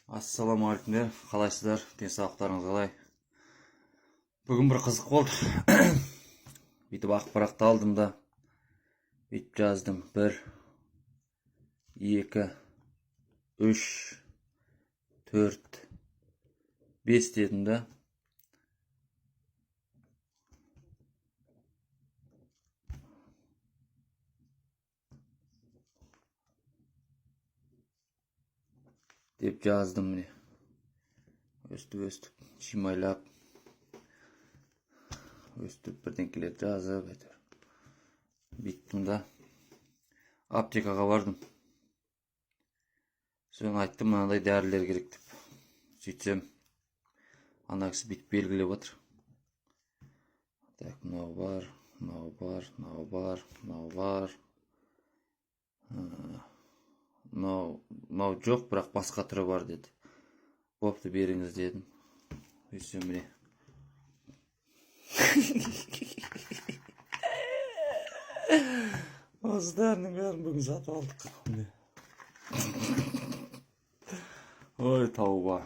Ассалаумағалейкумдер, қалайсыздар, денсаулықтарыңыз қалай? Бүгін бір қызық болды. Бүйтіп ақ парақты алдым да, бүйтіп жаздым: бір, екі, үш, төрт, бес дедім да. Деп жаздым, міне, өстіп өстіп шимайлап, өстіп бірдеңкелер жазып, әйтеуір бүйттім да, аптекаға бардым. Соны айттым, мынандай дәрілер керек деп. Сөйтсем, ана кісі бүйтіп белгілеп отыр: так, мынау бар, мынау бар, мынау бар, мынау бар, мынау, мынау жоқ, бірақ басқа түрі бар деді. Бопты, беріңіз дедім. Сөйтсем, міне, осы дәрінің бәрін бүгін сатып алдық, міне. Ой, тауба.